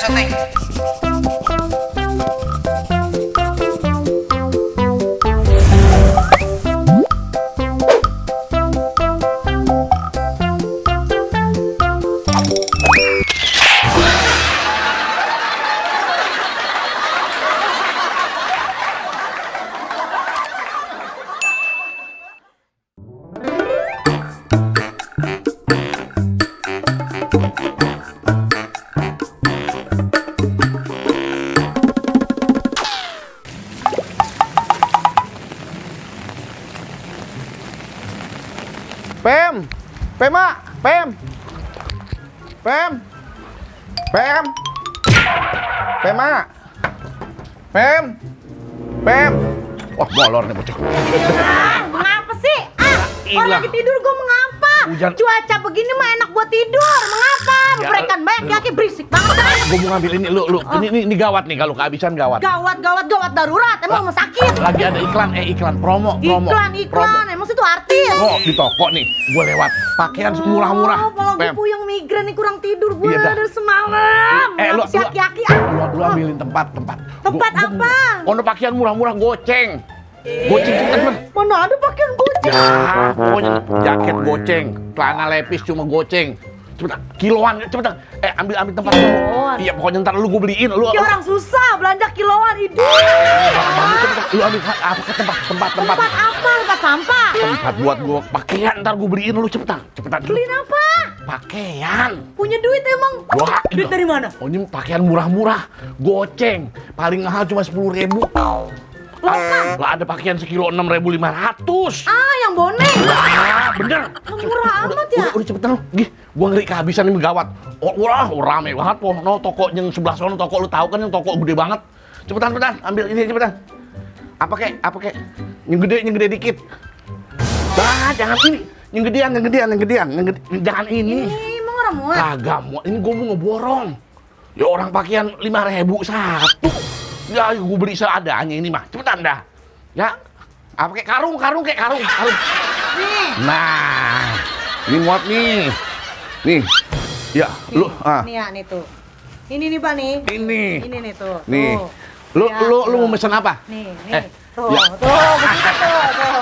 syuting. Pem, Pema, Pem, Pem, Pem, Pema, Pem, Pem. Wah, molor nih bocah. Mengapa sih? Orang Ilah. lagi tidur gue mengapa? Hujan. Cuaca begini mah enak buat tidur. Mengapa? Ya, Berikan banyak kaki berisik banget. Gue mau ngambil ini, lu. Ini gawat nih kalau kehabisan gawat. Gawat darurat. Emang rumah sakit. Lagi ada iklan promo. Iklan. Emang situ artis. Oh, di toko nih, gue lewat. Pakaian murah-murah. Kalau gue Pem. puyeng migren nih kurang tidur gue Iya dah. dari semalam. Lu Si aki-aki lu ambilin tempat. Tempat apa? Ono pakaian murah-murah goceng. Goceng cepet. Mana ada pakaian goceng? Ya, pokoknya jaket goceng, celana lepis cuma goceng. Cepetan, kiloan, cepetan. Ambil tempat lu. Kiloan? Iya, pokoknya ntar lu gue beliin. Lu Ya orang susah belanja kiloan itu. cepetan. Lu ambil apa ke tempat. Tempat apa? Tempat sampah. Tempat buat gue pakaian, ntar gue beliin lu cepetan. Beliin apa? Pakaian. Punya duit emang? Wah, Duit dari mana? Oh, ini pakaian murah-murah, goceng. Paling mahal cuma 10.000. Lokal. Lah ada pakaian sekilo 6.500. Yang bonek. Ah, bener. Murah amat ya? Udah cepetan lu. Gih, gua ngeri kehabisan ini gawat. Wah, rame banget po. No, toko yang sebelah sono toko lu tahu kan yang toko gede banget. Cepetan, ambil ini cepetan. Apa kek? Yang gede dikit. Bah, jangan ini. Yang gedean. Jangan ini. Ini emang orang muat. Kagak muat. Ini gua mau ngeborong. Ya orang pakaian 5.000 satu. Ya, gua beli seadanya ini mah. Cepetan dah. Ya. Apa kek karung. Nih. Nah, ini muat nih. Nih. Ya, lu Nih ya, nih tuh. Ini nih, Pak nih. Ini. Ini nih tuh. Nih. Tuh. Lu Ya, lu tuh. mau pesen apa? Nih. ya. Tuh, begitu tuh.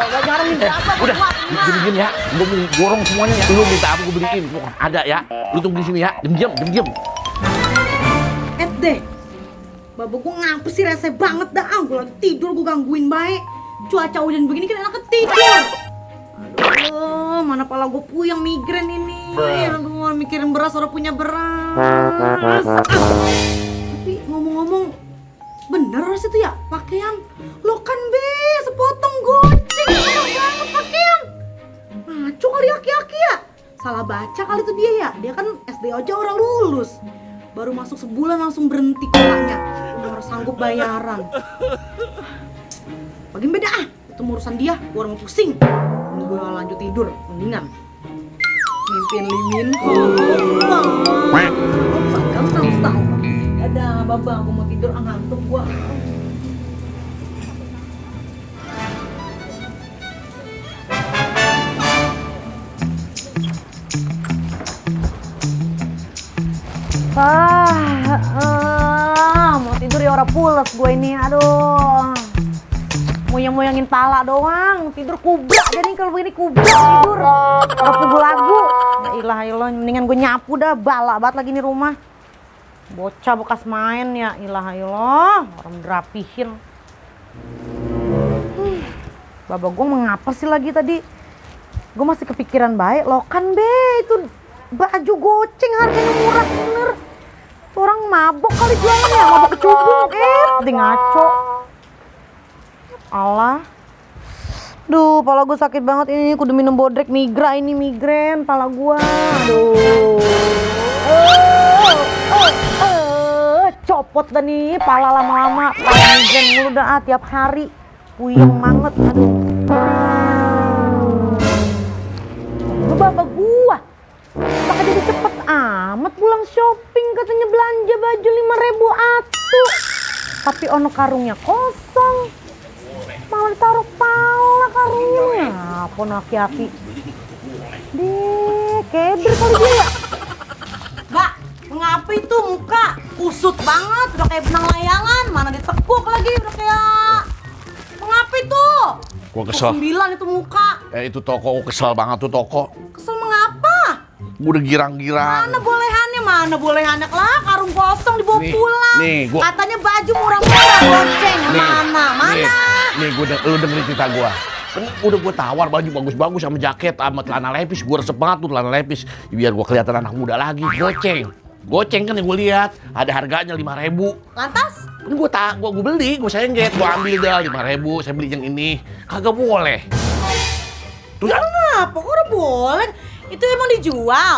Gak jarang minta apa, Udah, buat emak. diam ya. Gua mau borong semuanya ya. Lu minta apa gua beliin. Pokoknya ada ya. Lu tunggu di sini ya. Diam. Deh. Babo gue ngapa sih rese banget dah. Gue lagi tidur, gue gangguin baik. Cuaca hujan begini kan enak tidur. Aduh, mana pala gue puyeng migren ini. Aduh, mikirin beras udah punya beras. Tapi ngomong-ngomong, bener Ras itu ya pakaian? Lo kan sepotong goceng banget pakaian. Ngaco kali aki-aki ya? Salah baca kali itu dia ya? Dia kan SD aja orang lulus. Baru masuk sebulan langsung berhenti kolaknya. Udah harus sanggup bayaran. Bagian beda itu urusan dia, gue orang pusing. Ini gue lanjut tidur, mendingan mimpiin Limin. Bakal tahu. Ada babang, gue mau tidur, ngantuk gue. Mau tidur ya orang pules gue ini, aduh. Moyang-moyangin pala doang, tidur kubrak jadi kalau begini kubrak tidur. Kalau pukul lagu, ya ilah, mendingan gue nyapu dah, balak banget lagi nih rumah. Bocah bekas main ya, ilah, orang dirapihin. Baba gue mengapa sih lagi tadi? Gue masih kepikiran baik, loh kan itu baju goceng harganya murah bener. Orang mabok kali jualannya, mabok kecubung, di ngaco. Allah. Duh, pala gue sakit banget ini, kudu minum bodrek migren pala gue. Aduh. Copot dah nih, pala lama-lama, pala migren mulu dah tiap hari. Puyeng banget, aduh. Lu bapak gua. Pakai jadi cepet amat pulang shopping, katanya belanja baju 5.000 atu. Tapi ono karungnya kosong. Malah taruh pala karungnya. Apa aki-aki? Deh, keder kali dia ya. Mbak, mengapa itu muka? kusut banget, udah kayak benang layangan, mana ditekuk lagi, udah kayak mengapa itu? Gua kesel. 9 itu muka. Itu toko, gua kesel banget tuh toko. Kesel mengapa? Gua udah girang-girang. Mana bolehannya lah, karung kosong dibawa Nih, pulang. nih, gua- Katanya baju murah-murah, goceng. Mana? Nih, lu dengerin cerita gua. Kan udah gua tawar baju bagus-bagus sama jaket sama celana lepis. Gua resep banget tuh celana lepis. Biar gua kelihatan anak muda lagi. Goceng kan yang gua lihat. Ada harganya 5.000. Lantas? Kan gua beli, gua sengget, gua ambil dah 5.000. Saya beli yang ini. Kagak boleh. Tuh ya, Kenapa? Kok udah boleh? Itu emang dijual?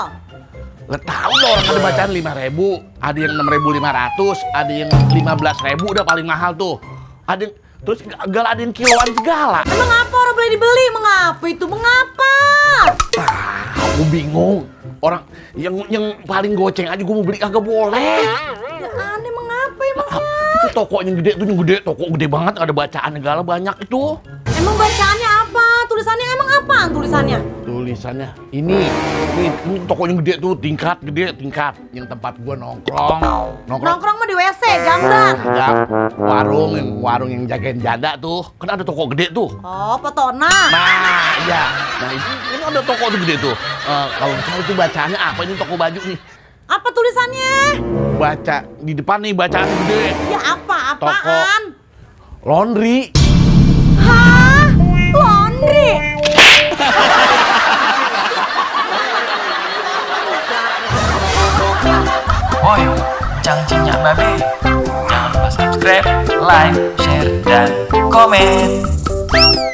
nggak tahu loh, orang ada bacaan 5.000, ada yang 6.500, ada yang 15.000 udah paling mahal tuh. Ada yang, terus segala ada yang kiloan segala. Emang apa orang boleh dibeli? Mengapa itu? Mengapa? Aku bingung. Orang yang paling goceng aja gua mau beli kagak boleh. Ya aneh, mengapa emangnya? Itu toko yang gede, toko gede banget, ada bacaan segala banyak itu. Emang bacaannya apa? Tulisannya emang apaan tulisannya? Tulisannya ini toko yang gede tuh, tingkat yang tempat gua nongkrong. Nongkrong mah di WC, jamban. Enggak, warung yang jagain janda tuh. Kan ada toko gede tuh. Oh, petona. Nah, iya. Nah, ini ada toko tuh gede tuh. Kalau misalnya itu bacaannya apa, ini toko baju nih. Apa tulisannya? Baca di depan nih bacaan gede. Ya apaan? Laundry. Hah? Laundry? Woi, cangcingnya babe. Jangan lupa subscribe, like, share, dan komen.